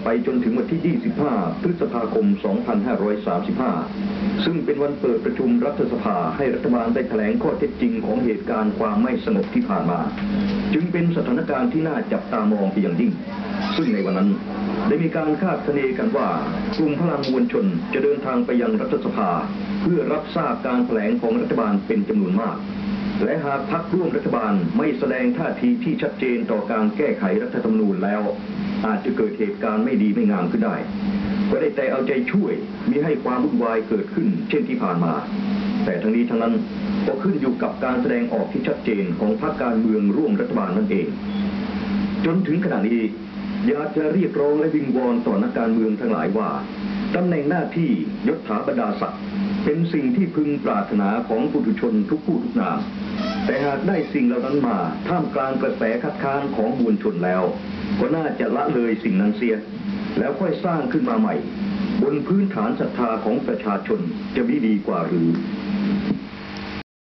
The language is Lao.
ໄປຈົນເຖິງວັນທີ ຊາວຫ້າ ພຶດສະພາຄົມ ສອງພັນຫ້າຮ້ອຍສາມສິບຫ້າ ຊຶ່ງເປັນວັນເປີດປະຊຸມລັດຖະສະພາ ໃຫ້ລັດຖະບານໄດ້ຖະແຫຼງຂໍ້ເທັດຈິງຂອງເຫດການຄວາມໄມ່ສະຫງົບທີ່ຜ່ານມາ, ຈຶ່ງເປັນສະຖານະການທີ່ໜ້າຈັບຕາມອງເປັນຢ່າງຍິ່ງ. ຊຶ່ງໃນວັນນັ້ນໄດ້ມີການຄາດຄະເນກັນວ່າ ກຸ່ມພະລັງມວນຊົນຈະເດີນທາງໄປຍັງລັດຖະສະພາ ເພື່ອຮັບຊາບການຖະແຫຼງຂອງລັດຖະບານເປັນຈຳນວນມາກ ແລະ ຫາກພັກຮ່ວມລັດຖະບານໄມ່ສະແດງທ່າທີທີ່ຊັດເຈນຕໍ່ການແກ້ໄຂລັດຖະທຳມະນູນແລ້ວ ອາດຈະເກີດເຫດການໄມ່ດີໄມ່ງາມຂຶ້ນໄດ້ ກໍໄດ້ແຕ່ເອົາໃຈຊ່ວຍ ມິໃຫ້ຄວາມວຸ່ນວາຍເກີດຂຶ້ນເຊັ່ນທີ່ຜ່ານມາ. ແຕ່ທັງນີ້ທັງນັ້ນກໍຂຶ້ນຢູ່ກັບການສະແດງອອກທີ່ຊັດເຈນຂອງພັກການເມືອງຮ່ວມລັດຖະບານນັ້ນເອງ. ຈົນເຖິງຂະນະນີ້ ຢາກຈະຮຽກຮ້ອງ ແລະ ວິງວອນຕໍ່ນັກການເມືອງທັງຫຼາຍວ່າ ຕຳແໜ່ງໜ້າທີ່ ຍົດຖາບັນດາສັກ ເປັນສິ່ງທີ່ເພິ່ງປາດຖະໜາຂອງປຸຖຸຊົນທຸກຜູ້ທຸກນາມ, ແຕ່ຫາກໄດ້ສິ່ງເຫຼົ່ານັ້ນມາທ່າມກາງກະແສຄັດຄ້ານຂອງມວນຊົນແລ້ວ ກໍໜ້າຈະລະເລີຍສິ່ງນັ້ນເສຍ ແລ້ວຄ່ອຍສ້າງຂຶ້ນມາໃໝ່ ບົນພື້ນຖານສັດທາຂອງປະຊາຊົນ ຈະມີດີກວ່າຫຼື?